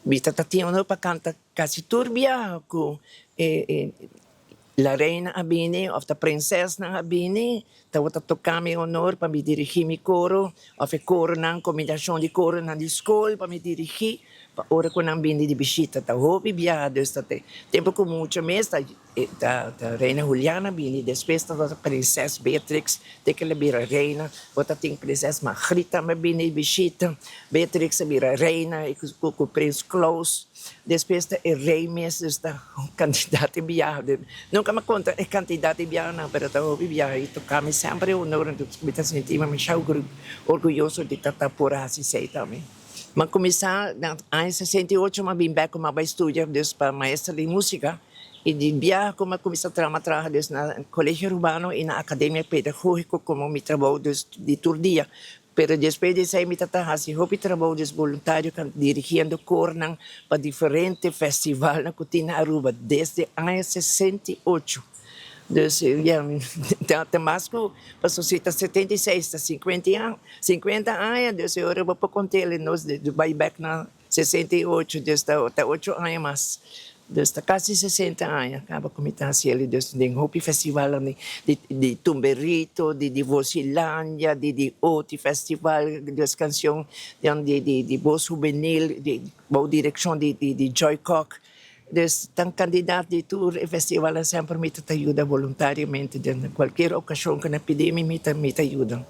Mi ta tin honor pa kanta kasi tur biaha ku e La Reina a bini òf ta prinsesnan a bini, tabata toka mi honor pa mi dirigí mi koro òf e koronan, kombinashon di koronan di skol pa mi dirigí pa ora ku nan bini di bishita. Ta hopi biaha, dus ta tempu ku mucha mes ta ta Reina Juliana bini, despues tabata prinses Beatrix te ke el a bira reina, bo ta tin prinses Margriet tambe a bini di bishita, Beatrix a bira reina ku prins Claus, despues ta e rei mes, dus ta un kantidat di biaha, nunka mi a konta e kantidat di biahanan, pero ta hopi biaha i toka mi semper e honor, mi ta sinti mi masha orguyoso di ta ta por hasi esei tambe. Mi a kuminsá na aña 68 mi a bin bèk ku mi a bai studia dus pa maestra di músika. I di biaha ku mi a kuminsá traha, mi a traha dus na Kolegio Urbano i na Akademia Pedagógiko komo mi trabou dus di tur dia. Pero despues di esei mi ta ta hasi hopi trabou dus boluntario dirigiendo kornan pa diferente festivalnan ku tin na Aruba desde aña 68. Dus ya, ta mas ku pasobra si ta 76 ta 50 aña, dus e ora bo por kont'el nos bai bèk na 68, dus ta ocho aña mas. Dus ta kasi 60 aña kaba ku mi ta hasi el. Dus den hopi festivalnan di Tumberito, di Vosilandia, di Oti Festival, dus kanshon di Bos Hubenil, bou direkshon di Joy Kock. Dus ta un kandidat di tur e festivalnan, semper mi ta yuda boluntariamente. Den kualkier okashon ku nan pidi mi, mi ta yuda.